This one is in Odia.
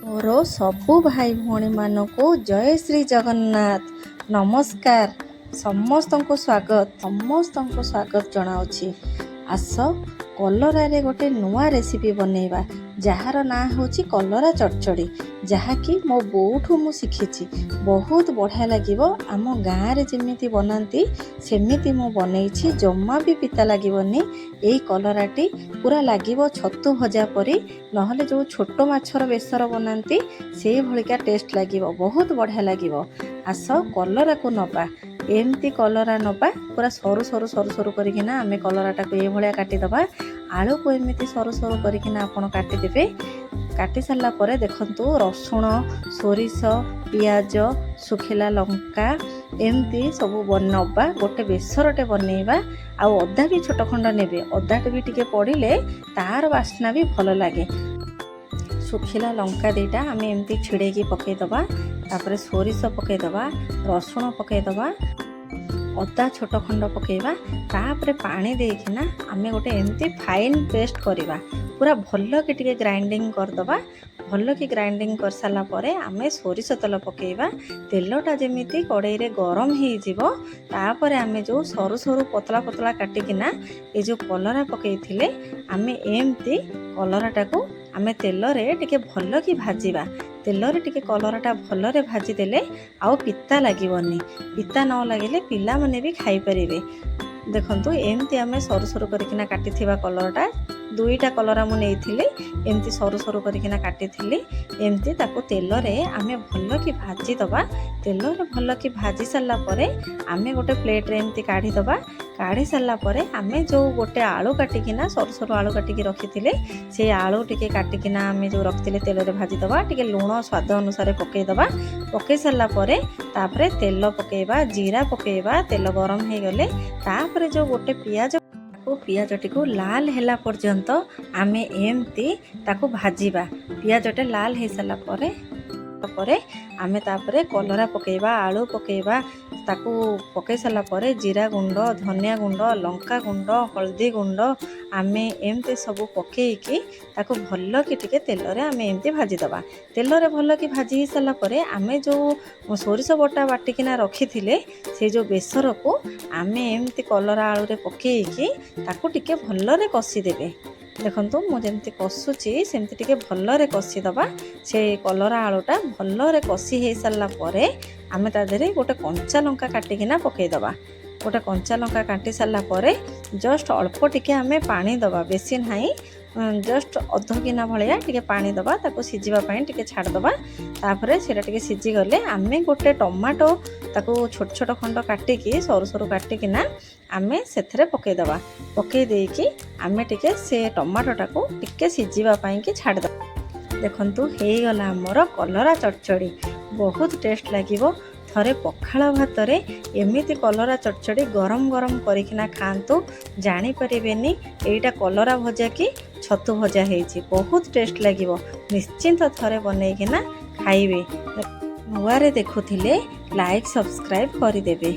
ମୋର ସବୁ ଭାଇ ଭଉଣୀମାନଙ୍କୁ ଜୟ ଶ୍ରୀ ଜଗନ୍ନାଥ। ନମସ୍କାର ସମସ୍ତଙ୍କୁ, ସ୍ୱାଗତ ସମସ୍ତଙ୍କୁ, ସ୍ୱାଗତ ଜଣାଉଛି। ଆସ, କଲରାରେ ଗୋଟେ ନୂଆ ରେସିପି ବନେଇବା, ଯାହାର ନାଁ ହେଉଛି କଲରା ଚଡ଼ଚଡ଼ି, ଯାହାକି ମୋ ବୋଉଠୁ ମୁଁ ଶିଖିଛି। ବହୁତ ବଢ଼ିଆ ଲାଗିବ। ଆମ ଗାଁରେ ଯେମିତି ବନାନ୍ତି, ସେମିତି ମୁଁ ବନେଇଛି। ଜମା ବି ପିତା ଲାଗିବନି। ଏଇ କଲରାଟି ପୁରା ଲାଗିବ ଛତୁ ଭଜା ପରି, ନହେଲେ ଯେଉଁ ଛୋଟ ମାଛର ବେସର ବନାନ୍ତି, ସେଇଭଳିକା ଟେଷ୍ଟ ଲାଗିବ। ବହୁତ ବଢ଼ିଆ ଲାଗିବ। ଆସ, କଲରାକୁ ନେବା। ଏମିତି କଲରା ନେବା, ପୁରା ସରୁ ସରୁ ସରୁ ସରୁ କରିକିନା ଆମେ କଲରାଟାକୁ ଏଇଭଳିଆ କାଟିଦେବା। ଆଳୁକୁ ଏମିତି ସରୁ ସରୁ କରିକିନା ଆପଣ କାଟିଦେବେ। କାଟି ସାରିଲା ପରେ ଦେଖନ୍ତୁ, ରସୁଣ, ସୋରିଷ, ପିଆଜ, ଶୁଖିଲା ଲଙ୍କା ଏମିତି ସବୁ ନେବା, ଗୋଟେ ବେସରଟେ ବନେଇବା। ଆଉ ଅଦା ବି ଛୋଟ ଖଣ୍ଡ ନେବେ। ଅଦାଟେ ବି ଟିକେ ପଡ଼ିଲେ ତାର ବାସ୍ନା ବି ଭଲ ଲାଗେ। ଶୁଖିଲା ଲଙ୍କା ଦୁଇଟା ଆମେ ଏମିତି ଛିଡ଼େଇକି ପକାଇଦେବା। ତାପରେ ସୋରିଷ ପକାଇଦେବା, ରସୁଣ ପକାଇଦେବା, ଅଦା ଛୋଟ ଖଣ୍ଡ ପକାଇବା। ତାପରେ ପାଣି ଦେଇକିନା ଆମେ ଗୋଟେ ଏମିତି ଫାଇନ୍ ପେଷ୍ଟ କରିବା। ପୁରା ଭଲକି ଟିକେ ଗ୍ରାଇଣ୍ଡିଙ୍ଗ କରିଦେବା। ଭଲକି ଗ୍ରାଇଣ୍ଡିଙ୍ଗ କରିସାରିଲା ପରେ ଆମେ ସୋରିଷ ତେଲ ପକାଇବା। ତେଲଟା ଯେମିତି କଡ଼େଇରେ ଗରମ ହେଇଯିବ, ତାପରେ ଆମେ ଯେଉଁ ସରୁ ସରୁ ପତଳା ପତଳା କାଟିକିନା ଏ ଯେଉଁ କଲରା ପକାଇଥିଲେ, ଆମେ ଏମିତି କଲରାଟାକୁ ଆମେ ତେଲରେ ଟିକେ ଭଲକି ଭାଜିବା। ତେଲରେ ଟିକେ କଲରାଟା ଭଲରେ ଭାଜିଦେଲେ ଆଉ ପିତା ଲାଗିବନି। ପିତା ନ ଲାଗିଲେ ପିଲାମାନେ ବି ଖାଇପାରିବେ। ଦେଖନ୍ତୁ, ଏମିତି ଆମେ ସରୁ ସରୁ କରିକିନା କାଟିଥିବା କଲରାଟା, ଦୁଇଟା କଲରା ମୁଁ ନେଇଥିଲି, ଏମିତି ସରୁ ସରୁ କରିକିନା କାଟିଥିଲି। ଏମିତି ତାକୁ ତେଲରେ ଆମେ ଭଲକି ଭାଜିଦେବା। ତେଲରେ ଭଲକି ଭାଜି ସାରିଲା ପରେ ଆମେ ଗୋଟେ ପ୍ଲେଟ୍ରେ ଏମିତି କାଢ଼ିଦେବା। କାଢ଼ି ସାରିଲା ପରେ ଆମେ ଯେଉଁ ଗୋଟେ ଆଳୁ କାଟିକିନା, ସରୁ ସରୁ ଆଳୁ କାଟିକି ରଖିଥିଲେ, ସେଇ ଆଳୁ ଟିକେ କାଟିକିନା ଆମେ ଯେଉଁ ରଖିଥିଲେ, ତେଲରେ ଭାଜିଦେବା। ଟିକେ ଲୁଣ ସ୍ୱାଦ ଅନୁସାରେ ପକାଇଦେବା। ପକାଇ ସାରିଲା ପରେ ତାପରେ ତେଲ ପକାଇବା, ଜିରା ପକାଇବା। ତେଲ ଗରମ ହେଇଗଲେ ତାପରେ ଯେଉଁ ଗୋଟେ ପିଆଜ, ତାକୁ ପିଆଜଟିକୁ ଲାଲ ହେଲା ପର୍ଯ୍ୟନ୍ତ ଆମେ ଏମିତି ତାକୁ ଭାଜିବା। ପିଆଜଟା ଲାଲ ହେଇସାରିଲା ପରେ ପରେ ଆମେ ତାପରେ କଲରା ପକାଇବା, ଆଳୁ ପକାଇବା। ତାକୁ ପକାଇ ସାରିଲା ପରେ ଜିରା ଗୁଣ୍ଡ, ଧନିଆ ଗୁଣ୍ଡ, ଲଙ୍କା ଗୁଣ୍ଡ, ହଳଦୀ ଗୁଣ୍ଡ ଆମେ ଏମିତି ସବୁ ପକାଇକି ତାକୁ ଭଲକି ଟିକେ ତେଲରେ ଆମେ ଏମିତି ଭାଜିଦେବା। ତେଲରେ ଭଲକି ଭାଜି ହେଇସାରିଲା ପରେ ଆମେ ଯେଉଁ ସୋରିଷ ବଟା ବାଟିକିନା ରଖିଥିଲେ, ସେ ଯେଉଁ ବେସରକୁ ଆମେ ଏମିତି କଲରା ଆଳୁରେ ପକାଇକି ତାକୁ ଟିକେ ଭଲରେ କଷିଦେବେ। ଦେଖନ୍ତୁ, ମୁଁ ଯେମିତି କଷୁଛି, ସେମିତି ଟିକେ ଭଲରେ କଷିଦେବା। ସେ କଲରା ଆଳୁଟା ଭଲରେ କଷି ହେଇସାରିଲା ପରେ ଆମେ ତା ଦେହରେ ଗୋଟେ କଞ୍ଚା ଲଙ୍କା କାଟିକିନା ପକାଇଦେବା। ଗୋଟେ କଞ୍ଚା ଲଙ୍କା କାଟି ସାରିଲା ପରେ ଜଷ୍ଟ ଅଳ୍ପ ଟିକେ ଆମେ ପାଣି ଦେବା, ବେଶୀ ନାହିଁ, ଜଷ୍ଟ ଅଧ ଗିନା ଭଳିଆ ଟିକେ ପାଣି ଦେବା। ତାକୁ ସିଝିବା ପାଇଁ ଟିକେ ଛାଡ଼ିଦେବା। ତାପରେ ସେଇଟା ଟିକେ ସିଝିଗଲେ ଆମେ ଗୋଟେ ଟମାଟୋ ତାକୁ ଛୋଟ ଛୋଟ ଖଣ୍ଡ କାଟିକି, ସରୁ ସରୁ କାଟିକିନା ଆମେ ସେଥିରେ ପକାଇଦେବା। ପକାଇ ଦେଇକି ଆମେ ଟିକେ ସେ ଟମାଟୋଟାକୁ ଟିକେ ସିଝିବା ପାଇଁକି ଛାଡ଼ିଦେବା। ଦେଖନ୍ତୁ, ହେଇଗଲା ଆମର କଲରା ଚଡ଼ଚଡ଼ି। ବହୁତ ଟେଷ୍ଟ ଲାଗିବ। ଥରେ ପଖାଳ ଭାତରେ ଏମିତି କଲରା ଚଡ଼ଚଡ଼ି ଗରମ ଗରମ କରିକିନା ଖାଆନ୍ତୁ, ଜାଣିପାରିବେନି ଏଇଟା କଲରା ଭଜା କି ଛତୁ ଭଜା ହେଇଛି। ବହୁତ ଟେଷ୍ଟ ଲାଗିବ। ନିଶ୍ଚିନ୍ତ ଥରେ ବନେଇକିନା ଖାଇବେ। ନୂଆରେ ଦେଖୁଥିଲେ ଲାଇକ୍, ସବସ୍କ୍ରାଇବ୍ କରିଦେବେ।